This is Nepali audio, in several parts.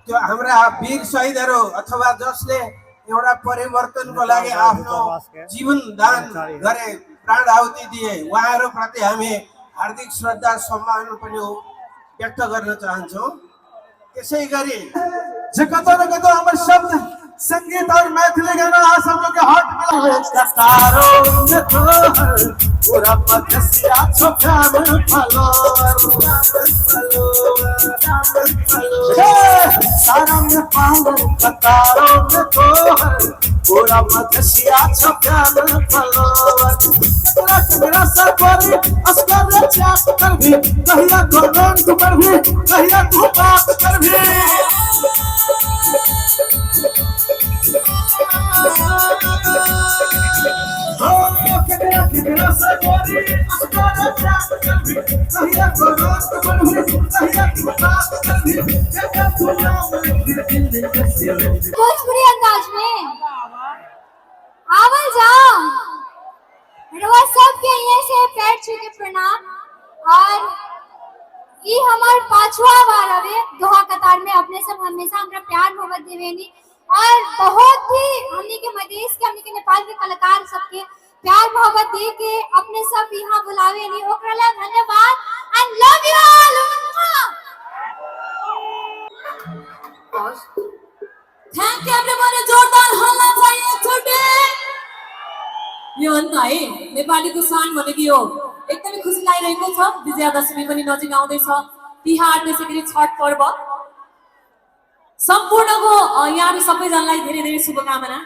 त्यो हाम्रा वीर शहीदहरू अथवा जसले एउटा परिवर्तनको लागि आफ्नो जीवन दान गरे, प्राण आहुति दिए, उहाँहरूप्रति हामी हार्दिक श्रद्धा सम्मान पनि व्यक्त गर्न चाहन्छौँ। त्यसै गरी कतौ न कतौ हाम्रो शब्द संगीत और मैथिली गाना आप सब लोग के हाथ मिला पूरा पकसिया छोकाम फलो सारा में पावर कतारों में तोहर पूरा पकसिया छोकाम फलो मेरा सर पर अस्कर चाप कर भी कहिया तो रंग पर भी कहिया तू बात कर भी भोजपुरी अंदाज में आवल जाओ सबके यहाँ से पैर छू के प्रणाम। और ये हमार 5वां बार हवे दोहा कतार में अपने सब हमेशा हमरा प्यार मोहब्बत देवेनी और बहुत ही हमने के मधेश के हमने के नेपाल के कलाकार सबके प्यार मोहब्बत दे के अपने सब यहाँ बुलावेनी ओकरा ला धन्यवाद and love you all. Thank you everyone, जोरदार हल्ला चाहिए छोटे यो अन्त है नेपालीको शान भनेको यो एकदमै खुसी लागिरहेको छ। विजयादशमी पनि नजिक आउँदैछ, तिहार त्यसै गरी छठ पर्व सम्पूर्णको यहाँहरू सबैजनालाई धेरै धेरै शुभकामना।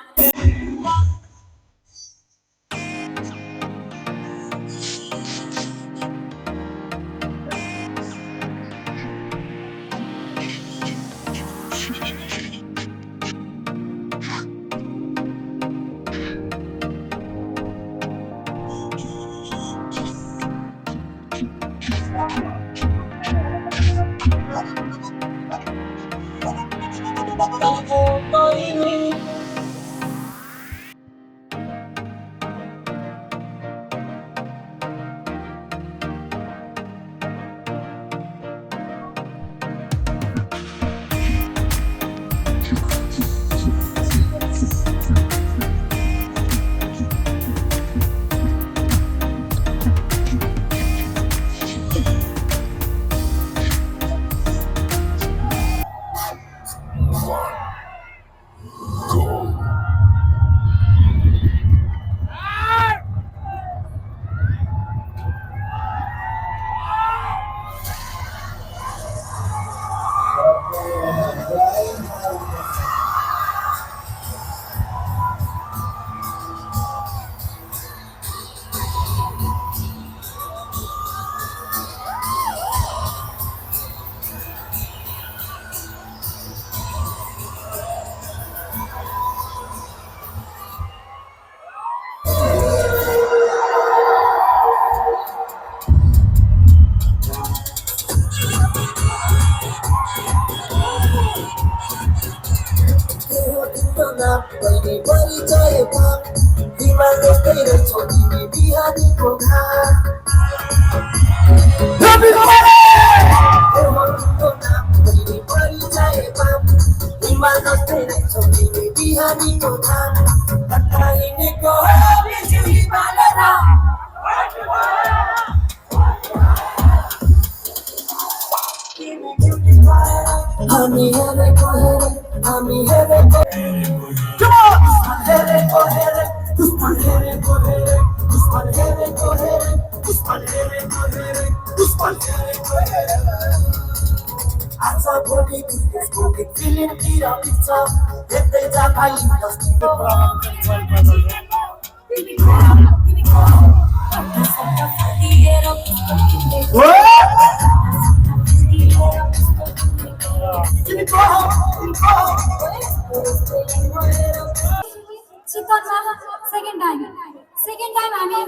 सेकेन्ड टाइम हामी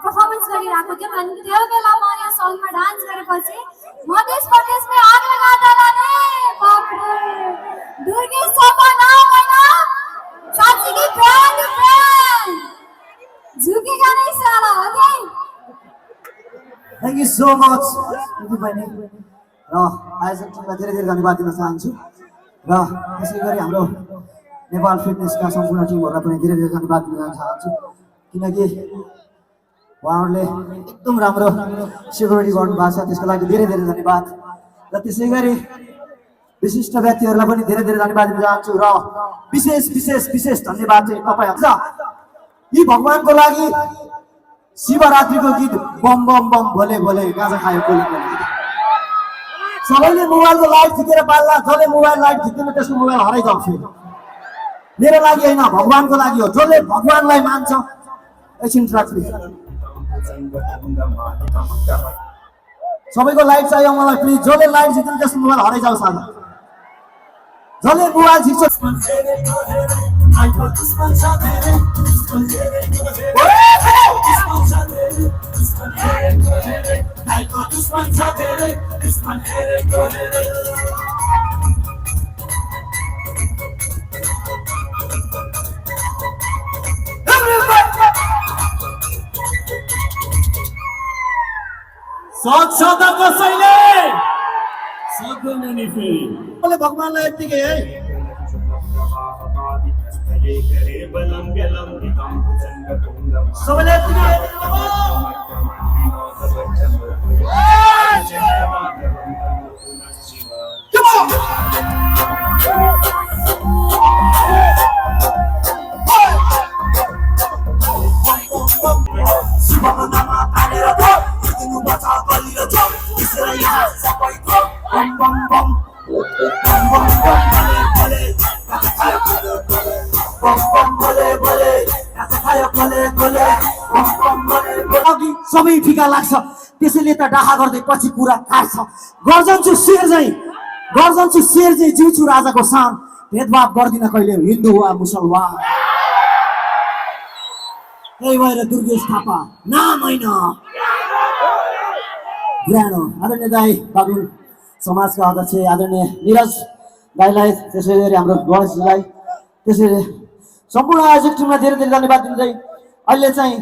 परफॉर्मेंस गरिरहेको थियौँ अनि त्यो बेलामा यो सङमा डान्स गरेपछि मधेस प्रदेशमै आग लगा डाला ने बाप रे दुर्गेश थापा नाम हैन साथी की प्राण झुकेगा नहीं साला okay Thank you so much, everybody. र आयोजक टिमलाई धेरै धेरै धन्यवाद दिन चाहन्छु र त्यसै गरी हाम्रो नेपाल फिटनेसका सम्पूर्ण टिमहरूलाई पनि धेरै धेरै धन्यवाद दिन चाहन्छु किनकि उहाँहरूले एकदम राम्रो सिक्युरिटी गर्नुभएको छ त्यसको लागि धेरै धेरै धन्यवाद र त्यसै गरी विशिष्ट व्यक्तिहरूलाई पनि धेरै धेरै धन्यवाद दिन चाहन्छु र विशेष विशेष विशेष धन्यवाद चाहिँ तपाईँहरू यी भगवानको लागि शिवरात्रिको गीत बम बम बम भोले भोले गाजा खायो बोले बोले सबैले मोबाइलको लाइट झिकेर पाल्ला जसले मोबाइल लाइट झिक्दैन त्यसको मोबाइल हराइजान्छ मेरो लागि होइन भगवानको लागि हो जसले भगवानलाई मान्छ एकछिन राख्नु सबैको लाइट चाहियो मलाई प्लिज जसले लाइट झिक्दैन त्यसको मोबाइल हराइजाओस् आज जसले मोबाइल झिक्छ सक्छ त कसैले सक्दैन नि फेरि भगवानलाई यत्तिकै है सबैले यत्तिकै सबै फिका लाग्छ त्यसैले त डाहा गर्दै पछि कुरा काट्छ गर्जन्छु शेर चाहिँ जिउँछु राजाको सान भेदभाव गर्दिन कहिले हिन्दू वा मुसलमान त्यही भएर दुर्गेश थापा नाम होइन पुरानो आदरणीय दाई बागुन समाजका अध्यक्ष आदरणीय निरज दाईलाई त्यसै गरी हाम्रो गणेशजीलाई त्यसैले सम्पूर्ण आयोजक टिमलाई धेरै धेरै धन्यवाद दिँदै अहिले चाहिँ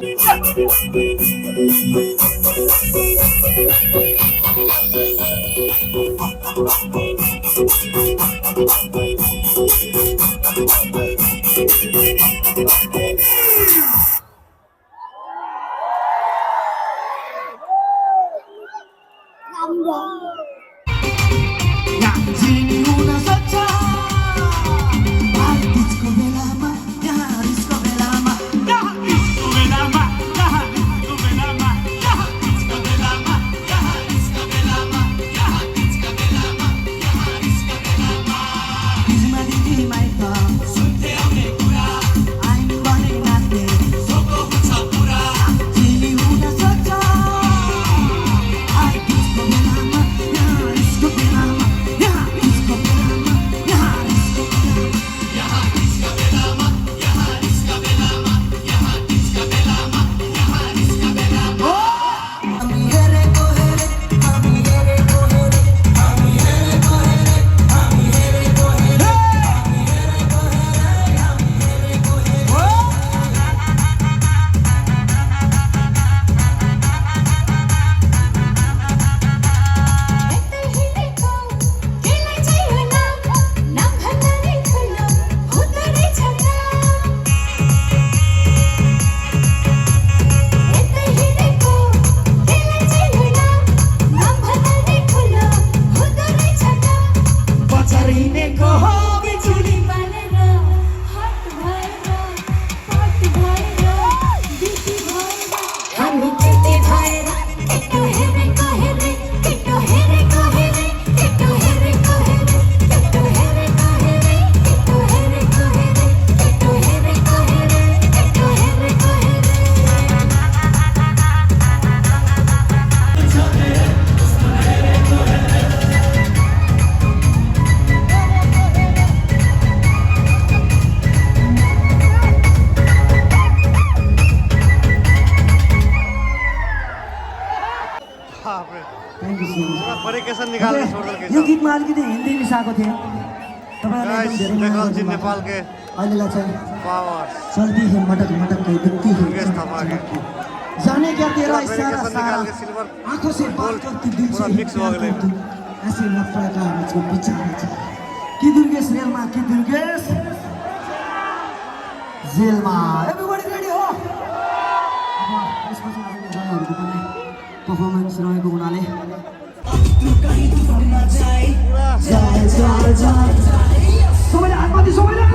यो गीतमा अलिकति हिन्दी मिसाएको थियो नेपाल के अहिलेलाई चाहिँ पावर चल्ती है मटक मटक के दिखती है जाने क्या तेरा इशारा सारा आंखों से बात करती दिल से मिक्स हो गए ऐसे लगता है मुझको बिचारा चाहिए कि दुर्गेश रेलमा कि दुर्गेश जेलमा एभ्रीबडी रेडी हो अब यसपछि आउने गायकहरूको पनि परफर्मेन्स रहेको हुनाले सबैले हातमाथि सबैले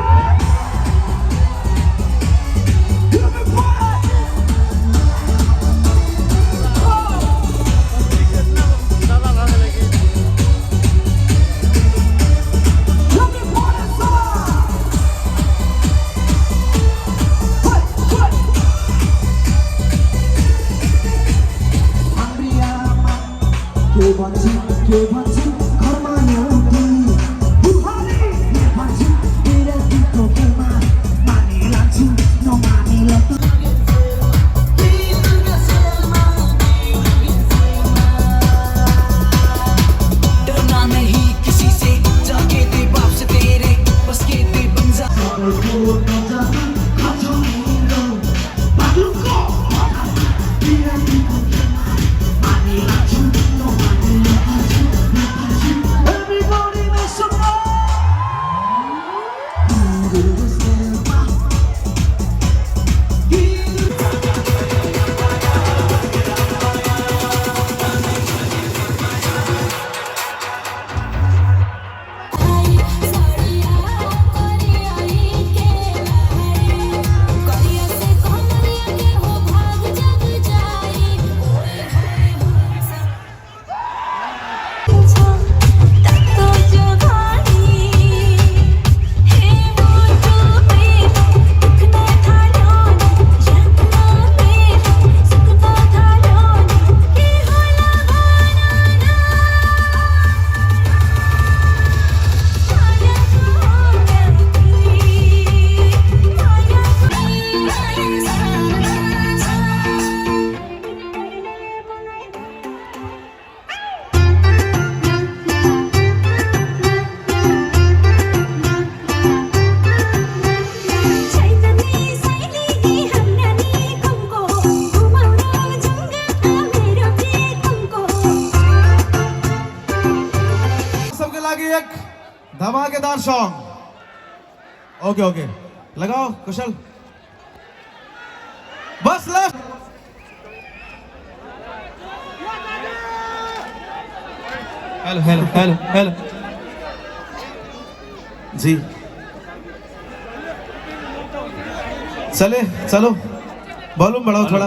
के भन्छ घरमा ल्याउँथे बुहारी के भन्छ मेरो दिनको खेलमा माने लान्छु नमाने लत डरना नहीं किसी से जाके दे बाप से तेरे बस के दे बंजा धमाकेदार सॉन्ग ओके ओके लगाओ कुशल बस last hello hello hello hello जी चले चलो वॉल्यूम बढ़ाओ थोड़ा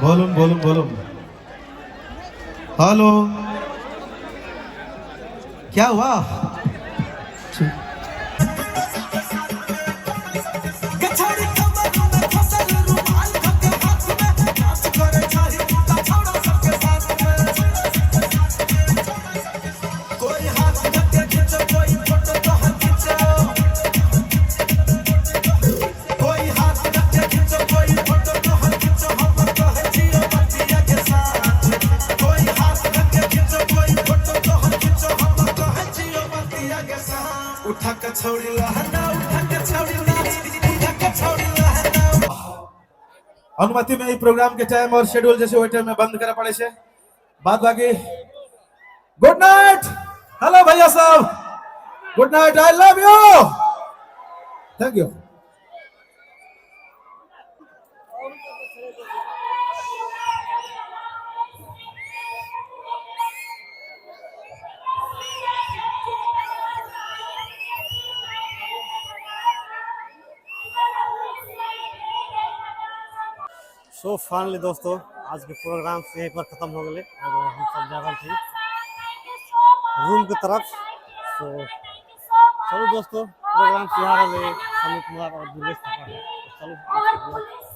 वॉल्यूम वॉल्यूम वॉल्यूम हेलो क्या हुआ अनुमति में ई प्रोग्राम के टाइम और शेड्यूल जैसे वही टाइम में बंद करा पड़े से बात बाकी गुड नाइट हेलो भैया साहब good night I love you thank you so finally दोस्तों आज के प्रोग्राम से यहीं पर ख़त्म हो गए और हम सब जा रहे थे रूम की तरफ। सो चलो दोस्तों प्रोग्राम से यहाँ समीप कुमार और दुर्गेश चलो